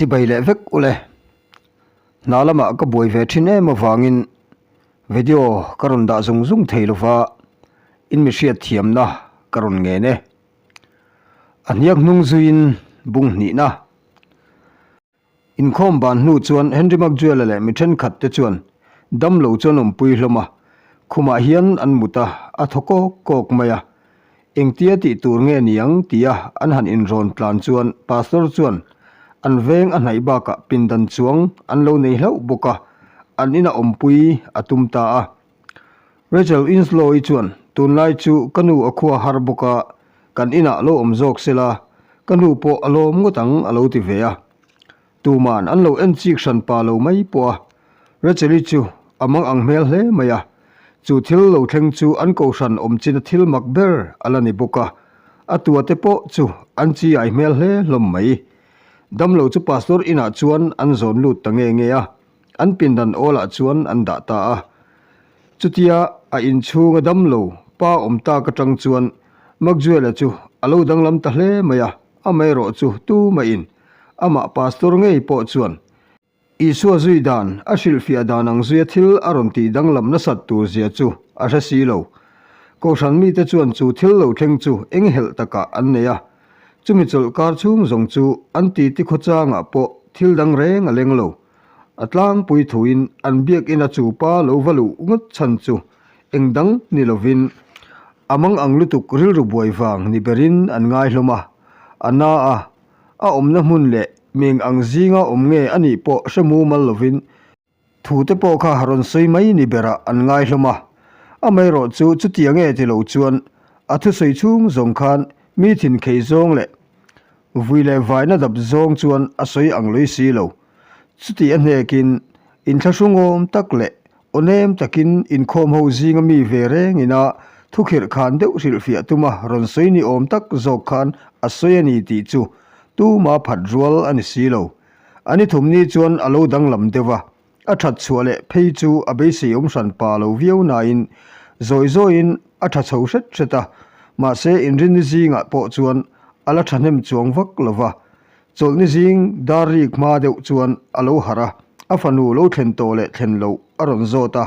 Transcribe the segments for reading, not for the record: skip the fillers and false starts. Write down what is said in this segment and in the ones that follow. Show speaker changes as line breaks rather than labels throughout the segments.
Chibai leh vek ule. Hna lamah ka buai ve thin em avangin video ka rawn dah zung zung thei lova in mi hriat thiamna ka rawn ngen e. A hniak hnung zuiin bung hnihna. Inkhawm ban hnu chuan Henry McJuela leh mi thenkhat te chuan damlo chu an awmpui hlawm a, khumah hian an mut a, a thaw kawk kawk mai a. Engtia tih tur nge niang tia an han inrawn tlan chuan Pastor chuan an veng a hnaih bakah pindan chuang an lo nei hlauh bawk a, an ina awmpui a tum ta a. Rachel Winslow-i chuan tunlai chu ka nu a khua har bawk a, kan inah lo awm zawk sela, ka nu pawh a lawm ngawt ang a lo ti ve a. Tuman an lo en chik hran pa lo mai pawh a, Rachel-i chu a mang ang hmel hle mai a, chu thil lo thleng chu an kohhran awm china thil mak ber a la ni bawk a, a tua te pawh chu an chi ai hmel hle hlawm mai. Damlo chu pastor inah chuan an zawn lut ta nge nge a, an pindan awlah chuan an dah ta a. Chutia a inchhunga damlo pa awm tak atang chuan Maxwell-a chu a lo danglam ta hle mai a, amaherawh chu tumahin Amah pastor ngei pawh chuan Isua zui dan a hrilhfiah dan ang zuia thil a rawn tih danglam nasat tur zia chu a hre si lo. Kohhran mite chuan chu thil lo thleng chu eng helh takah an nei a, chumi chawlhkar chhung zawng chu an titi khawchangah pawh thil dang reng a leng lo. A tlangpui thuin an biakina chu pa lo va luh ngawt chhan chu eng dang ni lovin a mang ang lutuk rilru buai vang ni berin an ngai hlawm a, a na a. A awmna hmun leh meng ang zinga awm nge a nih pawh hre mumal lovin thute pawh kha rawn sawi mai ni berah an ngai hlawm a. Amaherawh chu chutiang nge ti lo chuan a thusawi chhung zawng khan mi thinkhei zawng leh vui leh vaina dap zawng chuan a sawi ang lawih si lo. Chuti a hnekin inthlahrungawm tak leh Aw nem takin inkhawm ho zinga mi ve reng ina thukhirh khan deuh hrilhfiah tuma rawn sawi ni awm tak zawk khan a sawi a ni tih chu tuma phat rual a ni si lo. A ni thumni chuan a lo danglam deuh a, a that chhuah leh phei chu a beisei awm hran pa lo viau nain zawi zawiin a tha chho hret hret a, mahse inrinni zingah pawh chuan a la thahnem chuang vak lo va, Chawlhni zing dar rik hma deuh chuan a lo harh a, a fanu lo thlen tawh leh thlen loh a rawn zawt a.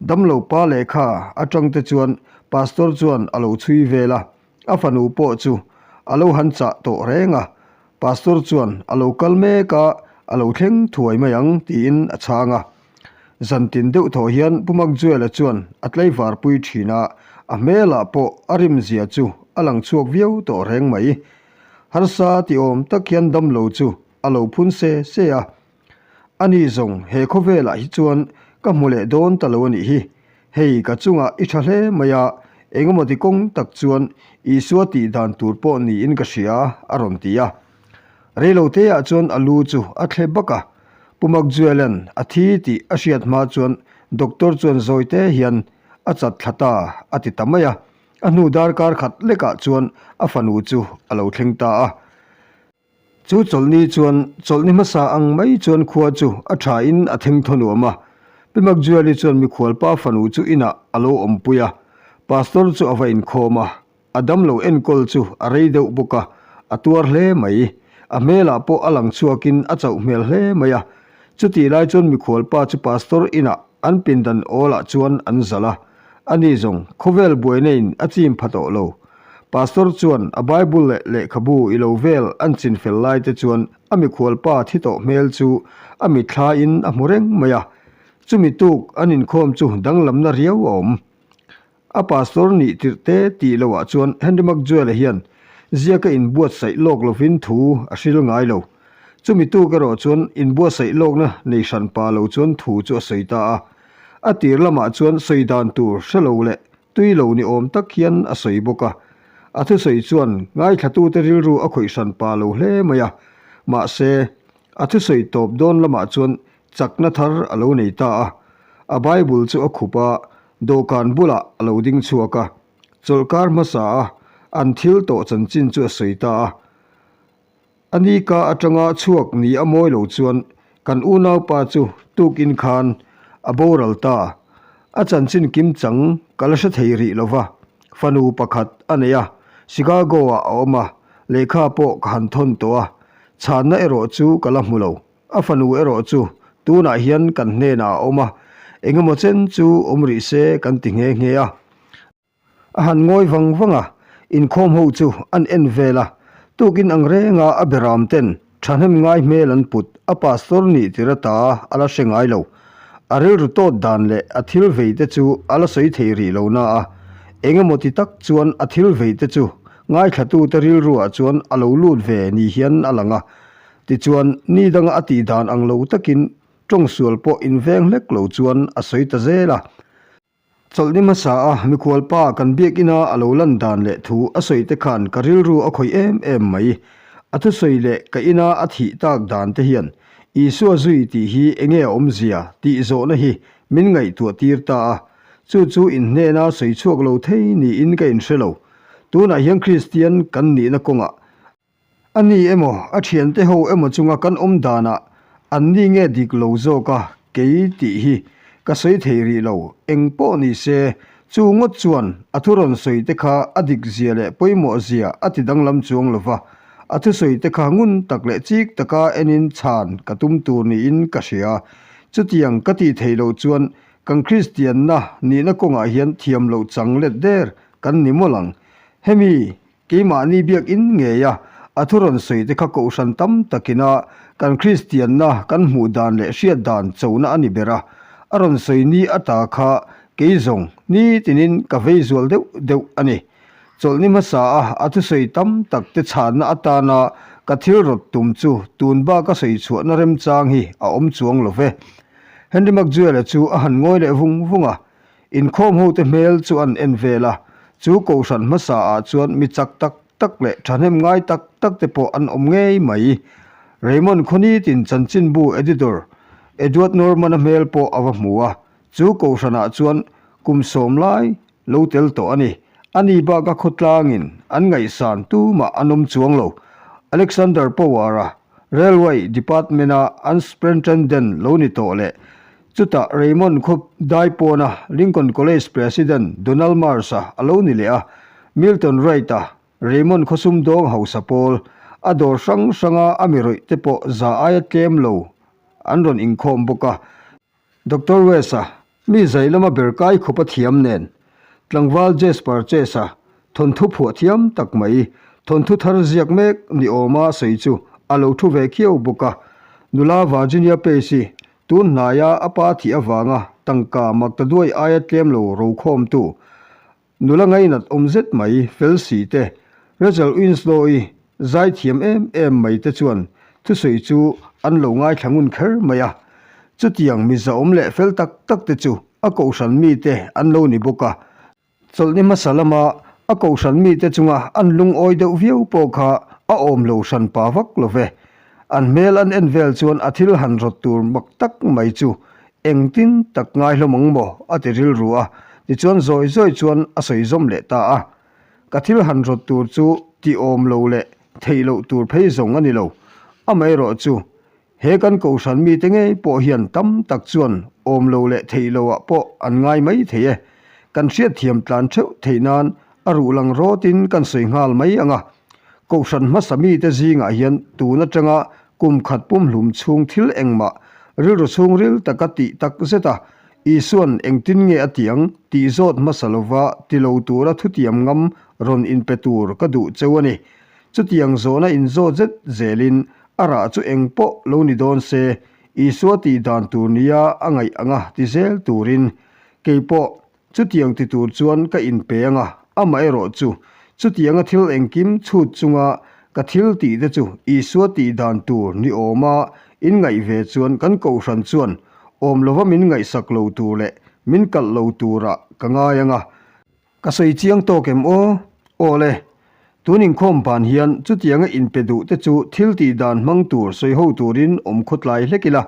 Damlo pa lehkha atang te chuan pastor chuan a lo chhui vel a, a fanu pawh chu a lo han chah tawh reng a, pastor chuan a lo kal mek a, a lo thleng thuai mai ang tiin a chhang a. Zantin deuh thaw hian Pu Makjuela chuan a tlaivar pui thin a, a hmelah pawh a rimzia chu a lang chhuak viau tawh reng mai. Harsa ti awm tak hian damlo chu a lo phun se se a. Ani zawng he khawvelah hi chuan ka hmu leh dawn ta lo a nih hi. Hei ka chungah i tha hle mai a, engemaw ti kawng tak chuan Isua tih dan tur pawh niin ka hria a rawn ti a. Reiloteah chuan a lu chu a thle bak a, Pu Makjuela'n a thi tih a hriat hma chuan doctor chuan zawite hian a chat thla ta a ti ta mai a. A hnu darkar khat lekah chuan a fanu chu a lo thleng ta a. Chu chawlhni chuan chawlhni hmasa ang mai chuan khua chu a thain a theng thaw nuam a. Pi Makjuali chuan mikhualpa fanu chu inah a lo awmpui a. Pastor chu a va inkhawm a, a damlo enkawl chu a rei deuh bawk a, a tuar hle mai. A hmelah pawh a lang chhuakin a chauh hmel hle mai a. Chutih lai chuan mikhualpa chu pastor inah An pindan awlah chuan an zalh a, ani zawng khawvel buaina in a chim pha tawh lo. Pastor chuan a Bible leh lehkhabu i lo vel an chin fel lai te chuan a mikhualpa thi tawh hmel chu a mitthla in a hmu reng mai a. Chumi tuk an inkhawm chu danglamna riau a awm. A pastor nih tirh te tih loh ah chuan Henry McJoel-a hian ziaka inbuatsaih lawk lovin thu a hril ngai lo. Chumi tuk erawh chuan inbuatsaih lawkna nei hran pa lo chuan thu chu a sawi ta a. A tir lamah chuan sawi dan tur hre lo leh tui lo ni awm tak hian a sawi bawk a. A thusawi chuan ngaithlatute rilru a khawih hran pa lo hle mai a. Mahse, a thusawi tawp dawn lamah chuan chakna thar a lo nei ta a. A Bible chu a khup a, Dawhkan bulah a lo ding chhuak a, chawlhkar hmasa a an thil tawh chanchin chu a sawi ta a. A ni ka atanga chhuak ni a mawi lo chuan kan unaupa chu tukin khan a boral ta. A chanchin kim chang ka la hre thei rih lo va, fanu pakhat a nei a, Chicago ah a awm a, lehkha pawh ka han thawn tawh a. Chhanna erawh chu ka la hmu lo. A fanu erawh chu tunah hian kan hnenah a awm a, engemaw chen chu awm rih se kan ti nghe nghe a. A han ngawi vang vang a, inkhawm ho chu an en vel a, tukin ang renga a beram ten thahnem ngai hmel an put a pastor nih tir ata a la hre ngai lo. A rilru tawt dan leh a thil vei te chu a la sawi thei rih lo na a, engemaw ti tak chuan a thil vei te chu ngaithlatute rilruah chuan a lo lut ve ni hian a lang a. Tichuan, ni danga a tih dan ang lo takin tawngsual pawh inveng hlek lo chuan a sawi ta zel a. Chawlhni hmasa a mikhual pa kan biakina a lo lan dan leh thu a sawi te khan ka rilru a khawih em em mai. A thusawi leh ka ina a thih tak dan te hian Isua zui tih hi enge a awmzia tih zawhna hi min ngaihtuah tir ta a. Chu chu inhnena sawi chhuak lo thei niin ka inhre lo. Tunah hian Kristian kan nihna kawngah A ni emaw, a thiante ho emaw chunga kan awm danah an ni nge dik lo zawk a kei tih hi ka sawi thei rih lo. Eng pawh ni se, chu ngawt chuan a thu rawn sawi te kha a dik zia leh pawimawh zia a ti danglam chuang lo va, a thusawi te kha ngun tak leh chik taka enin chhan ka tum tur niin ka hria. Chutiang ka tih theih loh chuan kan Kristianna nihna kawngah hian thiam loh chang let der kan ni mawlh ang. Hemi Keimahni biakinn ngei a, a thu rawn sawi te kha kohhran tam takina kan Kristianna kan hmuh dan leh hriat dan chona a ni ber a, a rawn sawi ni ata kha kei zawng nitinin ka vei zual deuh deuh a ni. Chawlhni hmasa a a thusawi tam tak te chhanna atana ka thil rawt tum chu tun bak a sawi chhuahna remchang hi a awm chuang lo ve. Henry McJuel-a chu a han ngawi leh vung vung a, Inkhawm hote hmel chu an en vel a, chu kohhran hmasa ah chuan mi chak tak tak leh thahnem ngai tak tak te pawh an awm ngei mai. Raymond Khawnitin chanchinbu editor Edward Norman-a hmel pawh a va hmu a, chu kohhran ah chuan kum sawm lai lo tel tawh a ni. Ani bak a khawtlangin an ngaihsan tumah an awm chuang lo. Alexander Power-a Railway Department-a an Superintendent lo ni tawh leh Chutah Raymond khaw dai pawna Lincoln College President Donald Marsh-a a lo ni leh a, Milton Wright-a Raymond khaw sumdawng hausa pawl, a dawr hrang hranga a mi rawih te pawh za aia tlem lo an rawn inkhawm bawk a. Doctor West-a mi zai lama ber kai khawp a thiam nen, tlangval Jasper Chase-a thawnthu phuah thiam tak mai, thawnthu thar ziak mek ni awma sawi chu a lo thu ve khiau bawk a. Nula Virginia Pace-i Tun hnaia a pa thih avanga tangka makta duai aia tlem lo rokhawmtu nula ngainat awm zet mai fel si te, Rachel Winslow-i zai thiam em em mai te chuan thusawi chu an lo ngaithla ngun kher mai a. Chutiang mizaawm leh fel tak tak te chu a kohhran mite an lo ni bawk a. Chawlhni hmasa lama a kohhran mite chunga an lungawi deuh viau pawh kha a awm lo hran pa vak lo ve. An hmel an en vel chuan a thil han rawt tur mak tak mai chu engtin tak ngai hlawm ang maw a ti rilru a, tichuan zawi zawi chuan a sawi zawm leh ta a. Ka thil han rawt tur chu ti awm lo leh theih loh tur phei zawng a ni lo. Amaherawh chu He kan kohhran mite ngei pawh hian tam tak chuan awm lo leh theih loah pawh an ngai mai thei e. Kan hriatthiam tlan theuh theih nan a ruh lang rawtin kan sawi nghal mai ang a. Kohhran hmasa mite zingah hian tun atanga kum khat pumhlum chhung thil engmah rilru chhungril taka tih tak zet a, Isua'n engtin nge a tih ang tih zawt hmasa lova ti lo tura thutiam ngam rawn inpe tur ka duh cheu a ni. Chutiang zawhna inzawt zet zelin a rah chu eng pawh lo ni dawn se, Isua tih dan tur nia a ngaih anga ti zel turin kei pawh chutiang ti tur chuan ka inpe anga, amaherawh chu chutianga thil engkim chhut chunga ka thil tih te chu Isua tih dan tur ni awma inngaih ve chuan kan kohhran chuan awm lova min ngaihsak lo tur leh min kalh lo turah ka ngai anga. Ka sawi chiang tawk em aw? Aw le, tun inkhawm ban hian chutianga inpe duh te chu thil tih dan hmang tur sawi ho turin awm khawtlai hlek ila.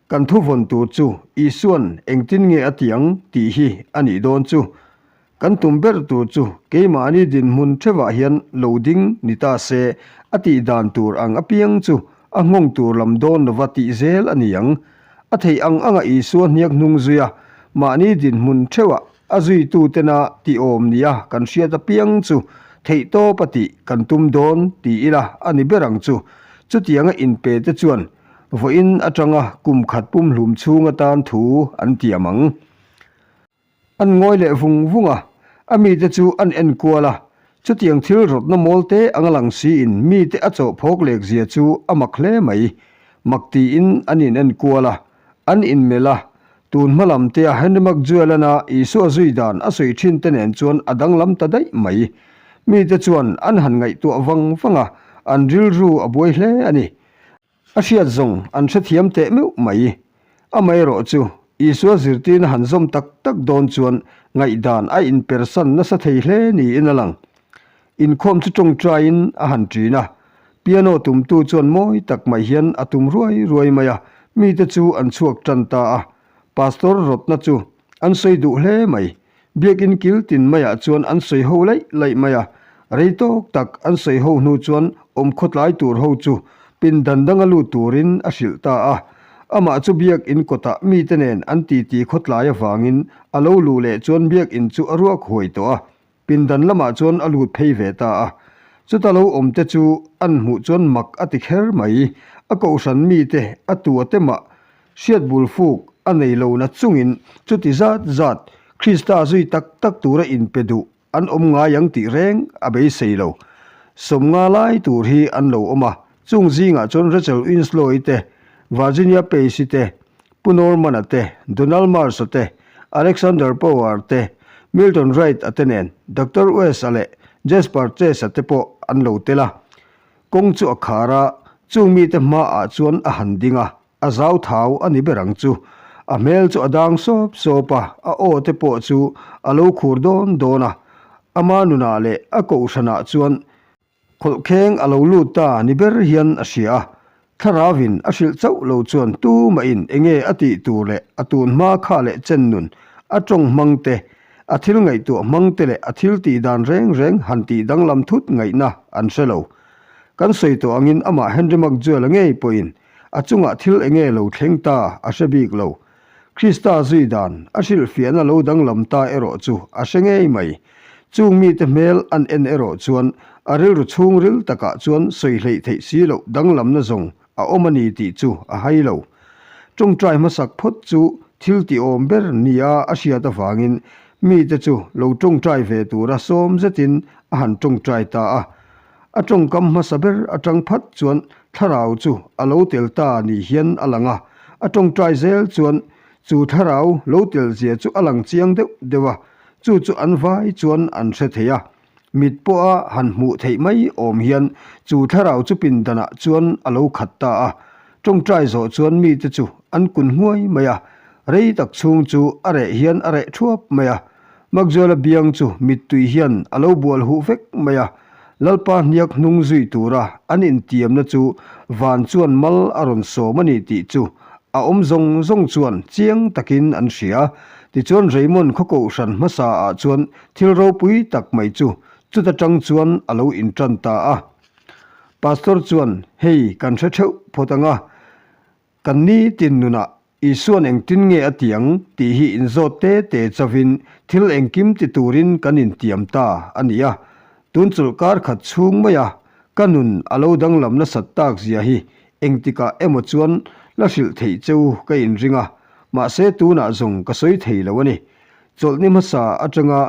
Kan thuvawn tur chu Isua'n engtin nge a ti ang tih hi a nih dawn chu. Kan tum ber tur chu keimahni dinhmun thevah hian lo ding ni ta se a tih dan tur ang apiang chu a nghawng tur lam dawn lova tih zel a ni ang. A theih ang anga Isua hniak hnung zui a, mahni dinhmun theuhah A zuitutena tih awm nia kan hriat apiang chu theihtawp a tih kan tum dawn ti ila a ni ber ang chu. Chutianga inpe te chuan vawiin atanga kum khat pumhlum chhung atan thu an tiam ang. An ngawi leh vung vung a, a mite chu an en kual a. Chutiang thil rawtna mawl te anga lang siin mite a chawh phawk lek zia chu a mak hle mai. Mak tiin an in en kual a, an inmelh a, tun hma lam tea Henry McJuelan-a Isua zui dan a sawi thin te nen chuan a danglam ta daih mai. Mite chuan an han ngaihtuah vang vang a, an rilru a buai hle a ni. A hriat zawng an hrethiam teh meuh mai. Amaherawh chu, Isua zirtirna han zawm tak tak dawn chuan ngaihdan a inpersan nasa thei hle niin a lang. Inkhawm chu tawngtaiin a han ṭin a, piano tumtu chuan mawi tak mai hian a tum ruai ruai mai a, mite chu an chhuak ṭan ta a. Pastor rawtna chu an sawi duh hle mai. Biakin kil tin maiah chuan an sawi ho laih laih mai a, rei tawk tak an sawi ho hnu chuan awm khawtlai tur ho chu pindan danga lut turin a hrilh ta a. Amah chu biakin kawtah mite nen an titi khawtlai avangin a lo luh leh chuan biakin chu a ruak huai tawh a, pindan lamah chuan a lut phei ve ta a. Chuta lo awmte chu an hmuh chuan mak a ti kher mai, a kohhran mite a tua te mah Hriat bul fuk a nei lo na chungin chuti zat zat Krista zui tak tak tura inpe duh an awm ngai ang tih reng a beisei lo. Sawmnga lai tur hi an lo awm a, chung zingah chuan Rachel Winslow-i te, Virginia Pace-i te, Pu Norman-a te, Donald Marsh-a te, Alexander Power te, Milton Wright-a te nen Doctor West-a leh Jasper Chase-a te pawh an lo tel a. Kawng chu a khar a, chung mite hmaah chuan a han ding a. A zau thau a ni ber ang chu. A hmel chu a dang sawp sawp a, a aw te pawh chu a lo khur dawn dawn a. Ama nunah leh a kohhranah chuan khawlhkheng a lo lut ta ni ber hian a hria a. Thlaravin a hrilh chauh lo chuan tumahin enge a tih tur leh a tun hma kha leh chen nun, a tawng hmang te, a thil ngaihtuah hmang te leh a thil tih dan reng reng han tih danglam thut ngaihna an hre lo. Kan sawi tawh angin amah Henry McJuel-a ngei pawhin A chungah thil enge lo thleng ta a hre bik lo. Krista zui dan a hrilhfiahna lo danglam ta erawh chu a hre ngei mai. Chung mite hmel an en erawh chuan a rilru chhungril takah chuan sawi hleih theih si loh danglamna zawng a awm a ni tih chu a hai lo. Tawngtai hmasak phawt chu thil tihawm ber nia a hriat avangin mite chu lo tawngtai ve tura sawm zetin a han tawngtai ta a. A tawngkam hmasa ber atang phat chuan thlarau chu a lo tel ta ni hian a lang a, a tawngtai zel chuan chu thlarau lo tel zia chu a lang chiang deuh deuh a, chu chu an vai chuan an hre thei a. Mit pawha han hmuh theih mai awm hian chu thlarau chu pindanah chuan a lo khat ta a. Tawngtai zawh chuan mite chu an kun nghuai mai a, rei tak chhung chu a reh hian a reh thuap mai a. Makzuala biang chu mittui hian a lo bual huh vek mai a, Lalpa hniak hnung zui tura an intiamna chu van chuan mal a rawn sawm a ni tih chu a awm zawng zawng chuan chiang takin an hria. Tichuan Raymond khaw kohhran hmasa ah chuan thil ropui tak mai chu chuta tang chuan a lo intan ta a. Pastor chuan, Hei kan hre theuh phawt ang a, kan nitin nunah Isuan engtin nge a ti ang tih hi inzawt te te chavin thil engkim ti turin kan intiam ta a ni a. Tun chulh kar khat chhung maia ka nun a lo danglam nasat tak zia hi engtikah emaw chuan la hrilh theih cheu ka inring a, mahse tunah zawng ka sawi thei lo a ni. Chawlhni hmasa atanga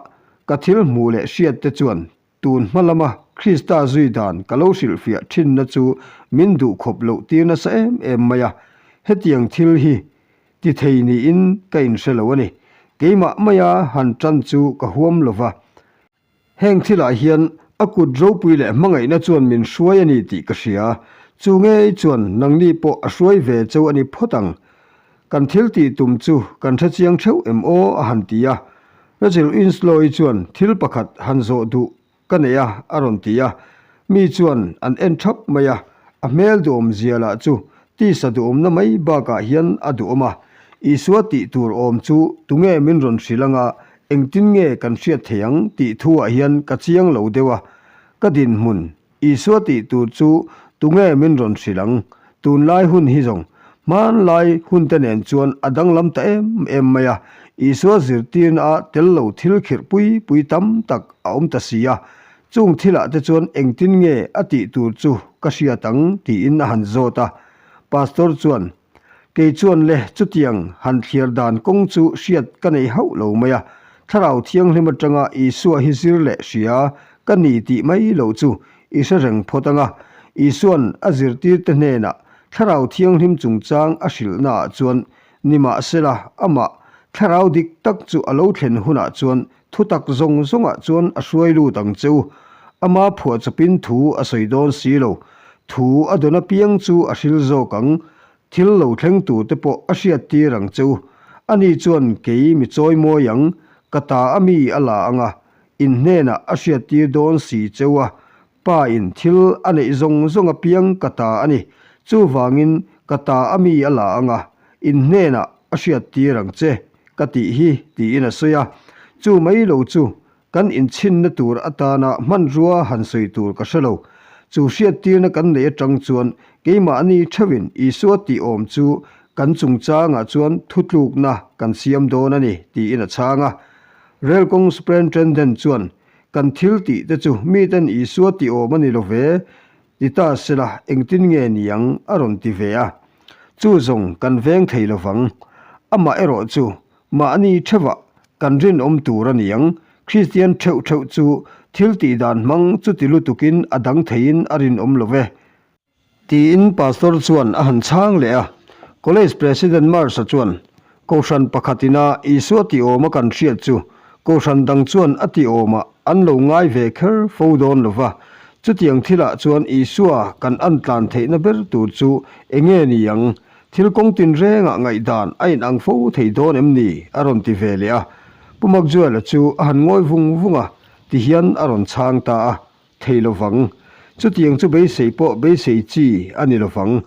ka thil hmuh leh hriat te chuan Tun hma lama Krista zui dan ka lo hrilhfiah thinna chu min duh khawp loh tir nasa em em mai a, hetiang thil hi ti thei niin ka inhre lo a ni. Keimah maia han tan chu ka huam lo va. Heng thilah hian a kut ropui leh hmangaihna chuan min hruai a ni tih ka hria. Chu ngei chuan nangni pawh a hruai ve cheu a ni phawt ang. Kan thil tih tum chu kan hre chiang theuh em aw a han ti a. Rachel Winslow-i chuan thil pakhat han zawh duh ka nei a, a rawn ti a. Mi chuan an en thap mai a, a hmel duhawm zia lah chu tisa duhawmna mai bakah hian a duhawm a. Isua tih tur awm chu tunge min rawn hrilh anga engtin nge kan hriat thei ang tih thuah hian ka chiang lo deuh a. Ka dinhmun Isua tih tur chu tunge min rawn hrilh ang? Tunlai hun hi zawng hmanlai hunte nen chuan a danglam ta em em mai a, Isua zirtirna a tel lo thil khirh pui pui tam tak a awm ta si a. Chung thilah te chuan engtin nge a tih tur chu ka hriat ang tiin a han zawt a. Pastor chuan, Kei chuan le chutiang han thliar dan kawng chu hriat ka nei hauh lo mai a, Thlarau Thianghlim atanga Isua hi zir leh hria ka ni tih mai loh chu i hre reng phawt ang a. Isua'n a zirtirte hnenah Thlarau Thianghlim chungchang a hrilhnaah chuan nimahsela amah Thlarau dik tak chu a lo thlen hunah chuan Thutak zawng zawngah chuan a hruai lut ang che u. Ama phuahchawpin thu a sawi dawn si lo. Thu a dawn apiang chu a hril zawk ang. Thil lo thleng turte pawh a hriattir ang che u. Ani chuan kei mi chawi mawi ang, ka ta a mi a la ang a, in hnenah a hriattir dawn si che u a. Pa in thil a neih zawng zawng apiang ka ta a ni. Chuvangin ka ta a mi a la ang a, in hnenah a hriattir ang che. Ka tih hi, tiin a sawi a. Chu mai lo chu kan inchhinna tur atana hmanrua han sawi tur ka hre lo. Chu hriattirna kan neih atang chuan keimahni theuhin Isua tih awm chu kan chungchangah chuan thutlukna kan siam dawn a ni, tiin a chhang a. Rel kawng Superintendent chuan kan thil tih te chu miten Isua tih awm a ni lo ve, ti ta sela engtin nge niang a rawn ti ve a. Chu zawng kan veng thei lovang. Amah erawh chu mahni theuhah kan rinawm tur a niang. Kristian theuh theuh chu thil tih dan hmang chuti lutukin a dang theiin a rinawm lo ve. Tiin Pastor chuan a han chhang leh a. College President Marsh-a chuan, Kohhran pakhat ina Isua tih awma kan hriat chu Kohhran dang chuan a tih awmah an lo ngai ve kher fo dawn lo va. Chutiang thilah chuan Isua kan an tlan theihna ber tur chu enge ni ang? Thil kawng tinrengah ngaihdan a inang fo thei dawn em ni? a rawn ti ve leh a. Pu Makjuela chu a han ngawi vung vung a, tihian a rawn chhang ta a, Thei lo vang. Chutiang chu beisei pawh beisei chi a ni lo vang.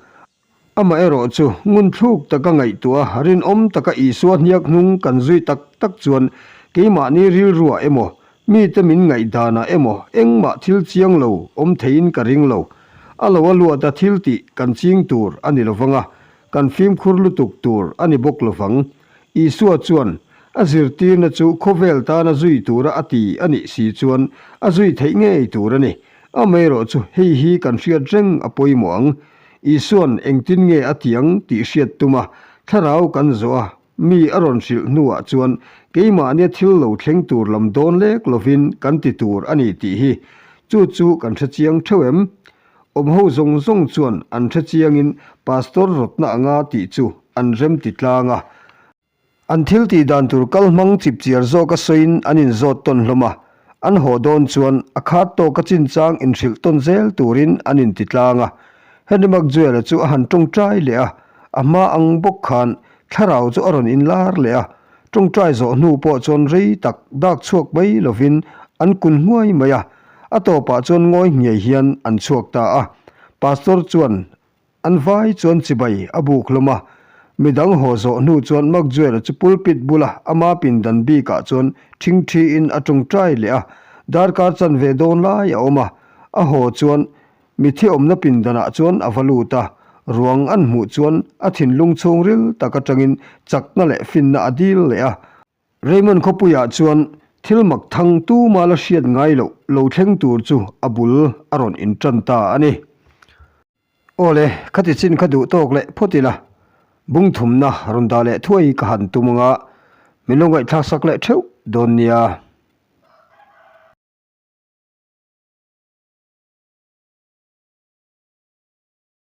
Amaherawh chu, ngunthluk taka ngaihtuah a, rinawm taka Isua hniak hnung kan zui tak tak chuan keimahni rilruah emaw, mite min ngaihdanah emaw engmah thil chiang lo awm theiin ka ring lo. A lo a luata thil tih kan ching tur a ni lovang a, kan fimkhur lutuk tur a ni bawk lovang. Isua chuan a zirtirna chu khawvel tana zui tura a ti a nih si chuan a zui theih ngei tur a ni. Amaherawh chu hei hi kan hriat reng a pawimawh ang. Isua'n engtin nge a ti ang tih hriat tum a, thlarau kan zawh a, mi a rawn hrilh hnuah chuan keimahnia thil lo thleng tur lam dawn lek lovin kan ti tur a ni tih hi chu chu kan hre chiang theuh em? Awmho zawng zawng chuan an hre chiangin Pastor rawtna anga tih chu an rem ti tlang a. An thil tih dan tur kal hmang chip chiar zawk a sawiin an inzawt tawn hlawm a, an haw dawn chuan a khat tawk a chinchang inhrilh tawn zel turin an inti tlang a. Henry McJuel-a chu a han tawngtai leh a, a hma ang bawk khan thlarau chu a rawn inlar leh a, tawngtai zawh hnu pawh chuan rei tak dak chhuak mai lovin an kun hmuai mai a, a tawpah chuan ngawi hniai hian an chhuak ta a. Pastor chuan An vai chuan chibai a buk hlawm a, midang haw zawh hnu chuan Makjuela chu pulpit bula ama pindan bikah chuan ṭhingṭhiin a ṭawngṭai leh a, darkar chanve dawn lai a awm a, a haw chuan mithi awmna pindanah chuan a va lut a, ruang an hmuh chuan a thinlung chhungril tak aṭangin chakna leh finna a dil leh a. Raymond khawpuiah chuan thil mak thang tuma la hriat ngai loh lo thleng tur chu a bul a rawn inṭan ta a ni. Aw le, khati chin kha duh tawk leh phawt ila, bung thumna rawn dah leh thuai ka han tum anga min lo ngaihthlak sak leh theuh dawn nia.